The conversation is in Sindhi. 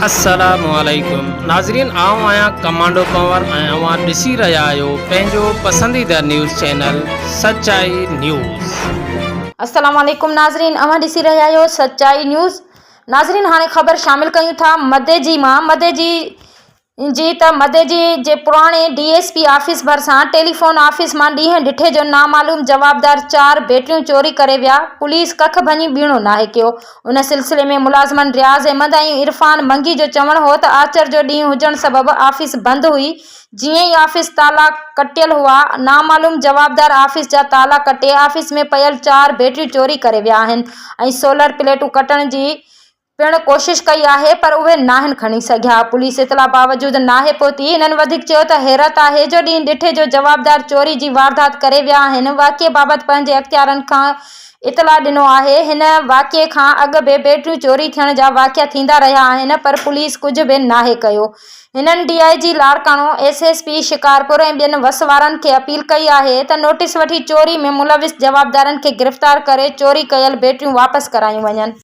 السلام عليڪم ناظرين آئون آهيان ڪمانڊو پنور ۽ اوهان ڏسي رهيا آهيو پنهنجو پسنديده نيوز چينل سچائي نيوز. السلام عليڪم ناظرين اوهان ڏسي رهيا آهيو سچائي نيوز ناظرين هاڻي خبر شامل ڪيون ٿا مديجي مان مديجي جي ته مدئجي جي پراڻي ڊي ايس پي آفيس ڀرسان ٽيليفون آفيس مان ڏينهن ڏٺي جو نامعلوم جوابدار چار بيٽريون چوري ڪري ويا، پوليس ڪک ڀڃي ٻيڻو ناهي ڪيو. ان سلسلي ۾ ملازمن رياض احمد ۽ عرفان منگي جو چوڻ هو ته آچر جو ڏينهن هجڻ سبب آفيس بند هئي، جيئن ئي آفيس تالا ڪٽيل هئا، نامعلوم جوابدار آفيس جا تالا ڪٽي آفيس ۾ پيل چار بيٽريون چوري ڪري ويا آهن ۽ سولر پليٽون ڪٽڻ جي پڻ ڪوشش ڪئي آهي پر اهي ناهن کڻي سگهيا، پوليس اطلاع باوجود ناهي پهتي، هنن وڌيڪ چيو ته حيرت آهي جو ڏينهن ڏٺي جو جوابدار چوري جي واردات ڪري ويا آهن، واقعي بابت پنهنجي اختيارن کان اطلاع ڏنو آهي، هن واقعي کان اڳ به بيٽريون چوري ٿيڻ جا واقعا ٿيندا رهيا آهن پر پوليس ڪجهه به ناهي ڪيو، هنن D I G Larkana, S S P Shikarpur ۽ ٻين وس وارن کي اپيل ڪئي آهي ته نوٽيس وٺي چوري ۾ ملوث جوابدارن کي گرفتار ڪري چوري ڪيل بيٽريون واپس ڪرايون وڃن.